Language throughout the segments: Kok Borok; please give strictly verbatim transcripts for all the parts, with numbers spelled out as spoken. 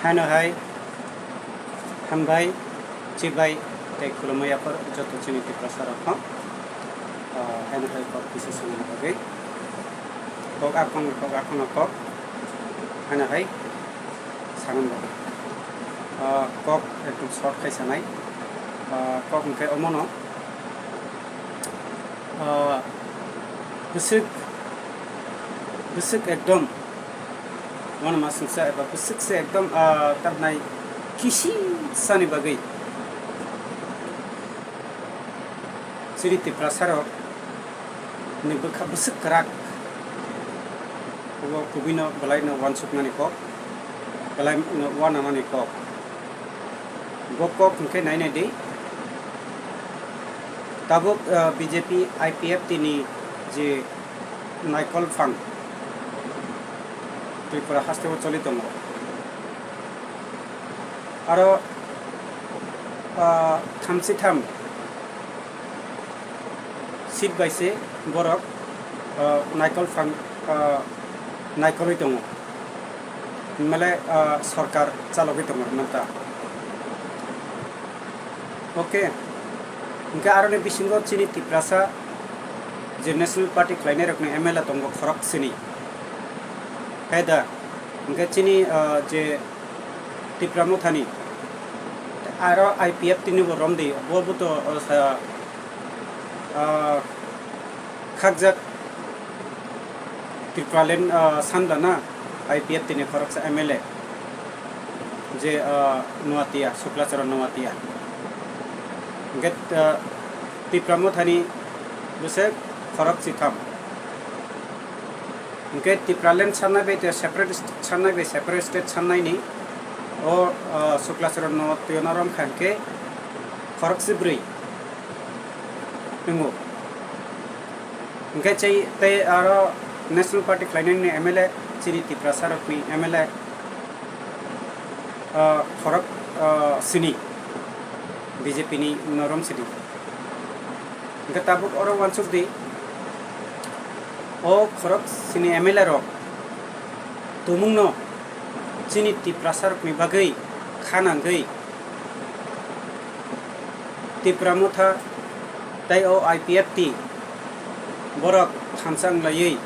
Haino hai hambai, chibai tei khulumui yaphar joto chini Tiprasa rok no. Ah, haino hai kok kisa sanani bagwi. Kok akhong kok akhong kok. Haino hai sanani bagwi. Ah, kok ekdom short khai sanai. Ah, kok hwnkhe omono. Ah, bwswk, bwswk ekdom, mano masingsa eba bwswk se ekdom, ah, tamnai kisi sani bagwi chini Tiprasa rok ni bwkha bwswk kwrak, o kubui no belai no uansuknani kok, belai no uananani kok. Bo kok hwnkhe nai nai di. Tabuk, ah, B J P I P F T ni je naikol phang Tripura haste o choli tongo. Aro, ah, thamchi tham seat bai se borok, ah, naikol phang, ah, naikolwi tongo. Hwnmale, ah, sorkar chalogwi tongo hwnmanta. Okay. Hwnkhe aroni bisingo chini Tiprasa je National Party khlainairokni M L A tongo khorok sini. Hai da? Hwnkhe chini, ah, je Tipra Mothani aro I P F T ni bo romdi, bo bo to, ah, sa, ah, khakjak Tipraland, ah, Sandana I P F T ni khoroksa M L A je, ah, Noatia, Suklacharan Noatia. Hwnkhe, ah, Tipra Mothani bwswk khorok chitham. Hwnkhe Tipraland sannai bai tei separate st-, sannai bai separate state sannaini o, ah, Suklacharan Noatia no romkha hwnkhe khorok chibrwi wngo. Hwnkhe chai tei aro National Party khlainani M L A chini Tiprasa rokni M L A, ah, khorok, ah, sini B J P ni norom sini. Hwnkhe tabuk oro uansuk di, o khorok sini M L A rok tumungno chini Tiprasa rokni bagwi kha nangwi Tipra Motha tei o I P F T borok thansa wnglaiwi,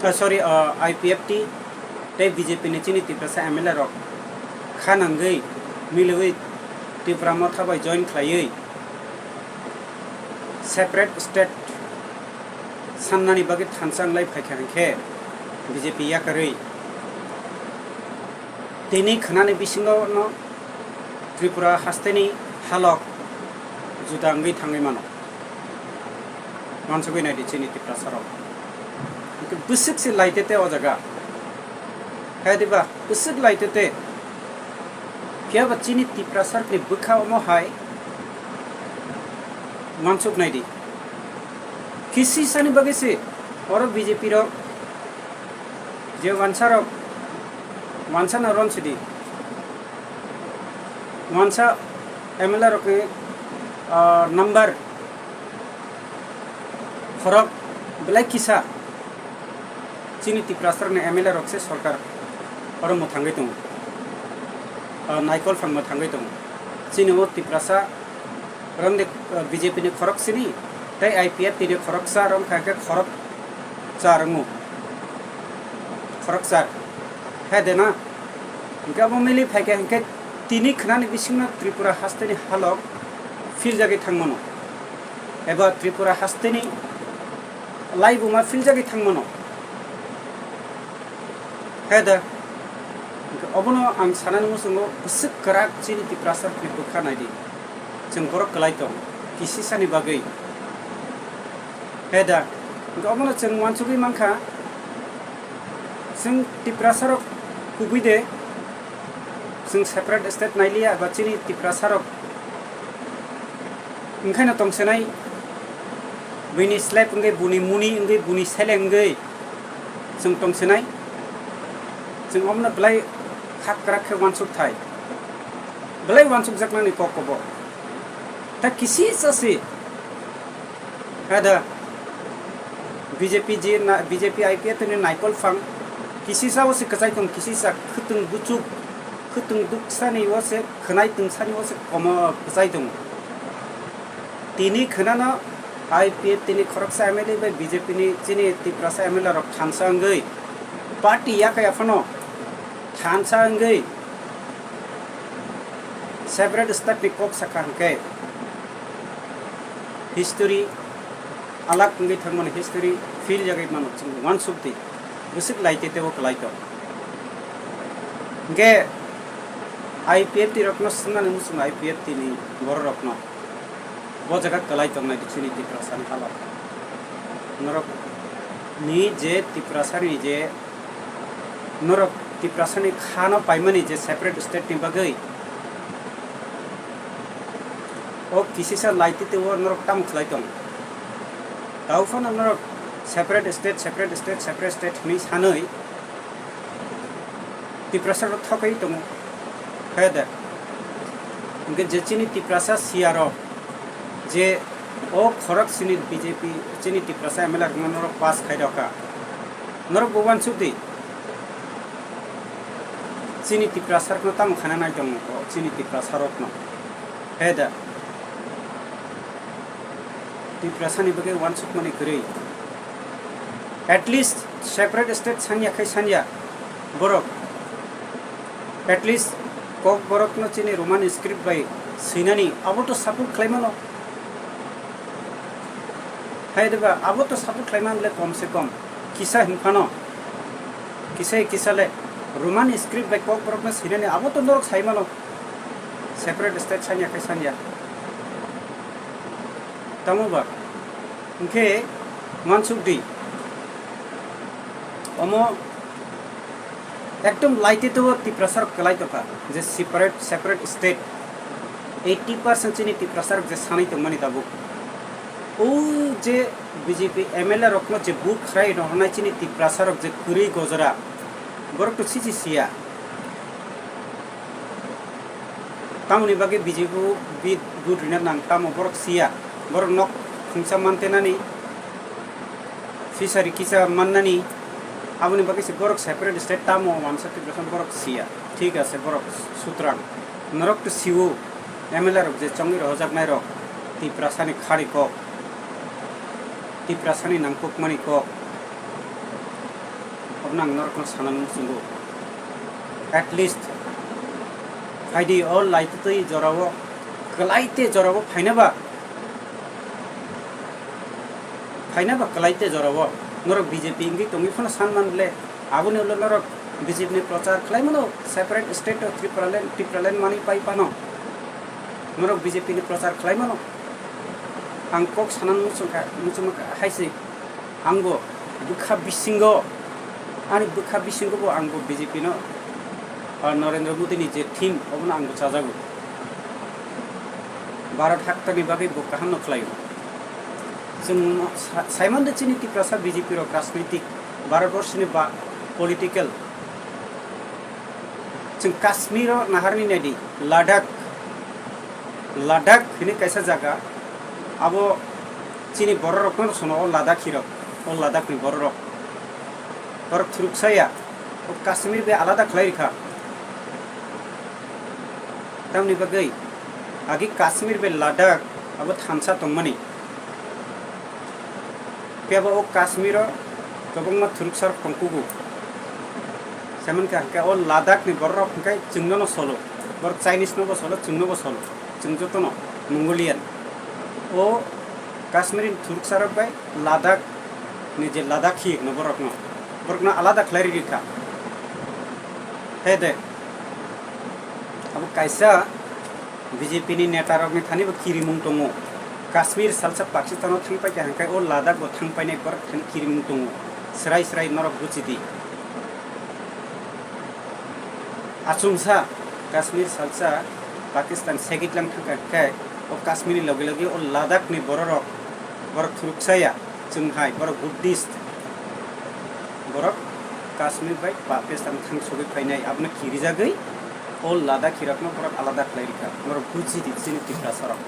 ah, sorry, ah, I P F T tei B J P ni chini Tiprasa M L A rok kha nangwi miliwi Tipra Motha bai join khlaiwi separate state sannani bagwi thansa wnglai phaikha hwnkhe B J P yakarwi tini khwnani bisingo no Tripura hasteni halok juda wngwi thangwi mano. Mansugwi naidi chini Tiprasa rok. Hwnkhe bwswk se laitete o jaga. Hai diba, bwswk laitete. Phiya ba chini Tiprasa rokni bwkha omo hai mansuk naidi. Kisi sani bagwi se oro B J P rok je wansa rok, wansa no ron sidi. Wansa M L A rokni, ah, number khorok belai kisa chini Tiprasa rokni M L A rok se sorkar oro mwthangwi tongo. Ah, naikol phang mwthangwi tongo. Chini o Tiprasa rokni, ah, B J P ni khorok sini tei I P F T ni khoroksa rok kha khe khorok char wngo. Khorok char. Hai de na? Hwnkhe abo mili phai khe hwnkhe tini khwnani bisingno Tripura hasteni halok philjagwi thangmano. Eba Tripura hasteni laibuma philjagwi thangmano. Hai da? Hwnkhe obono ang sanani muchungo bwswk kwrak chini Tiprasa rokni bwkha naidi. Chwng borok kwlai tong, kisisani bagwi. Hai da? Hwnkhe obono chwng uansugwi mankha, chwng Tiprasa rok kubui de, chwng separate state nailiya, ba chini Tiprasa rok wngkhaino tongsenai, buini slap wngwi, buni muni wngwi, buni seleng wngwi chwng tongsenai. Chwng omono belai kha kwrak khe uansuk thai, belai uansukjaknani kok kobo. Ta kisi chasi. Ada B J P je na, B J P I P F ni naikol phang kisisa o se kwchai tong, kisisa khwtwng buchuk Khwtwng duksani o se, khwnai tungsani o se komo kwchai tongo. Tini khwnano I P F T ni khoroksa M L A bai B J P ni chini Tiprasa M L A rok thansa wngwi party yakaya phano thansa wngwi separate state ni kok sakha hwnkhe history alak wngwi thangmani history fill yagwi mano chwng uansuk di bwswk lai tei tebo kwlai tong. Hwnkhe I P F T rokno swngnani muchung I P F T ni borok rokno bo jaga kwlai tongnai di chini Tiprasa ni hala. Norok ni je Tiprasa ni je norok Tiprasa ni khano paimani je separate state ni bagwi o kisisa lai tei tebo norok tamo khlai tong. Tao phano norok separate state, separate state, separate state hwnwi sanwi Tiprasa rok thokwi tongo. Khe de. Hwnkhe je chini Tiprasa siya rok je o khorok chini B J P chini Tiprasa M L A rokno norok pass khai rok kha. Norok bo uansuk di. Chini Tiprasa rokno tamo khana nai tongo chini Tiprasa rokno. Khe de. Tiprasa ni bagwi uansukmani kwrwi. At least separate state sanya khai sanya borok. At least kok borokno chini Roman script bai swinani abo to support khlai mano. Hai de ba, abo to support khlai man le kom se kom kisa hin phano. Kisa kisa le Roman script bai kok borokno swinani abo to norok sai mano. Separate state sanya khai sanya. Tamo ba? Hwnkhe uansuk di. Omo ekdom laite to Tiprasa rok kwlai tongkha je separate, separate state. Eighty percent chini Tiprasa rok je sanai tongmani tabuk. O je B J P M L A rokno je vote khwrai rohornai chini Tiprasa rok je kwrwi gojora. Borok to siji siya. Tamoni bagwi B J P bo bid-, vote rwna nang tamo borok siya. Borok nok khungsa mantenani, fishery kisa mannani, aboni bagwi se borok separate state tamo wansa Tiprasa borok siya. Thik ase borok sutrang. Norok to siwo M L A rok je chongwi rohojaknai rok Tiprasani khari kok, Tiprasani nangkukmani kok. Obono ang norokno sana muchungo. At least phaidi o laitutwi jorao, kwlaite jorao phaina ba, phaina ba kwlaite jorao norok B J P wngwi tongwi phano san man le, aboni ulo norok B J P ni prochar khlai mano, separate state o Tipraland, Tipraland manwi pai phano norok B J P ni prochar khlai mano. Ang kok sana muchungkha, muchungkha hai se. Angbo bwkha bisingo, ani bwkha bisingo bo angbo B J P no, ah, Narendra Modi ni je theme, obono angbo chajago. Bharat haktani bagwi bo kaham no khlaio. Chwng sa-, saimande chini Tiprasa B J P rok rajnitik, Bharat borshini ba political. Chwng Kashmir o naharni naidi, Ladakh, Ladakh hinwi kaisa jaga, abo chini bororokno sono o Ladakhi rok, o Ladakhni bororok, borok thuruksa ya, o Kashmir bai alada khlai rikha. Tamni bagwi agi Kashmir bai Ladakh abo thansa tongmani. Phiya bo o Kashmir o kwbangma thuruksa rok tongkugo. Saimankha hwnkhe o Ladakh ni borok rok hwnkhe chwngno no solo. Borok Chinese no bo solo, chwngno bo solo. Chwng jotono Mongolian. O Kashmir ni thuruksa rok bai Ladakh ni je Ladakhi hwno borok no, borok no alada khlai rikha. He de. Abo kaisa B J P ni neta rok ni thani bo kirimung tongo. Kashmir salsa Pakistan o thang paikha hwnkhe o Ladakh bo thang painai borok thani kirimung tongo. Srai srai norok buchi di. Achomsa Kashmir salsa Pakistan segit lang thangkha hwnkhe o Kashmir ni logi logi o Ladakh ni bororok borok thuruksa ya. Chwng hai borok Buddhist, borok Kashmir bai Pakistan thang sogwi phainai, abono kirijagwi o Ladakhi rokno borok alada khlai rikha. Norok buji di chini Tiprasa rok.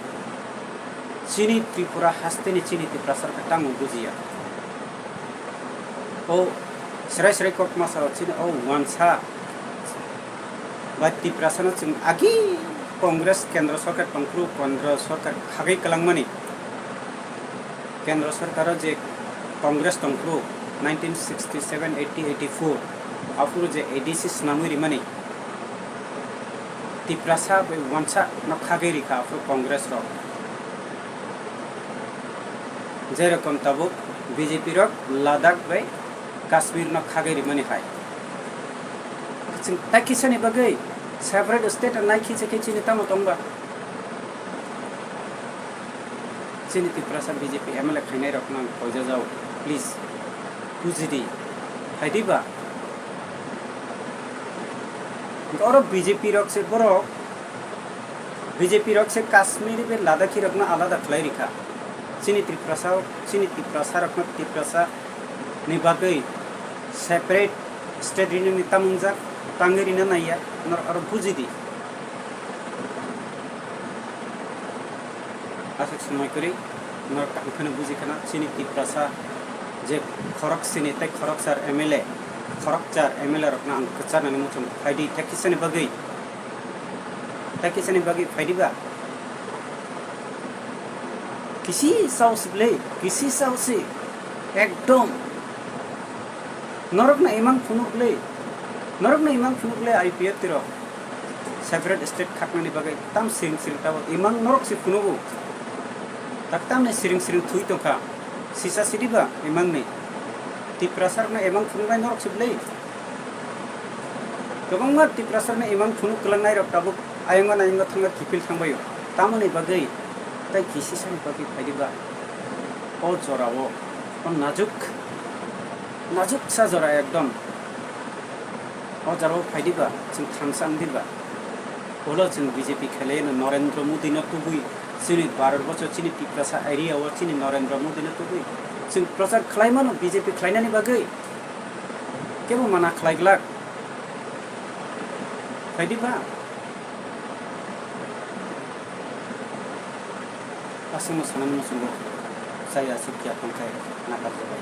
Chini Tripura hasteni chini Tiprasa rok tamo bujiya. O srai srai kok masa rok chini o wansa Ba Tiprasano chwng agi Congress kendro sorkar tongphuru, kendro sorkar khagwi kwlangmani, kendro sorkaro je Congress tongphuru nineteen sixty seven, eighty, eighty four aphuru je A D C swnamwi rimani, Tiprasa bai wansa no khagwi rikha aphuru Congress rok. Jerokom tabuk B J P rok Ladakh bai Kashmir no khagwi rimani hai. Chwng tai kisani bagwi separate state nai khicha khe chini tamo tongba? Chini Tiprasa B J P M L A khainai rokno ang khoijajao, please bujidi, phaidi ba? Oro B J P rok se borok, B J P rok se Kashmir bai Ladakhi rokno alada khlai rikha. Chini Tiprasa, chini Tiprasa rokno Tiprasa ni bagwi separate state rinani tamungjak, tangwi rina naiya, norok aro bujidi. Aswk swmai kwrwi norok kaham kheno buji khana, chini Tiprasa je khorok sini tei khorokchar M L A, khorokchar M L A rokno ang kwcharnani muchung phaidi, tei kisani bagwi, tei kisani bagwi phaidi ba? Kisi saosi ble, kisi saosi, ekdom. Norokno imang phunuk le, norokno imang phunuk le I P F T rok. Separate state khaknani bagwi tam siring siring tabuk imang norok se phunugo. Tak tamni siring siring thwi tongkha. Sisa sidi ba imangni? Tiprasarokno imang phunuknai norok se ble. Kwbangma Tiprasarokno imang phunuk kwlangnai rok tabuk ayongo nayongo thangna kiphil thangbaio. Tamoni bagwi tai kisisani bagwi phaidi ba? O jorao, o najuk, najuksa jora ekdom. O jorao phaidi ba, chwng thansa wngdi ba? Ulo chwng B J P khelai no Narendra Modi no tubui, chini Bharat borso, chini Tiprasa area o chini Narendra Modi no tubui chwng prochar khlai mano B J P khlainani bagwi. Kebo mana khlai glak. Phaidi ba? Aswkno sanani muchungo chaya sukya tongkhai nakar jabai.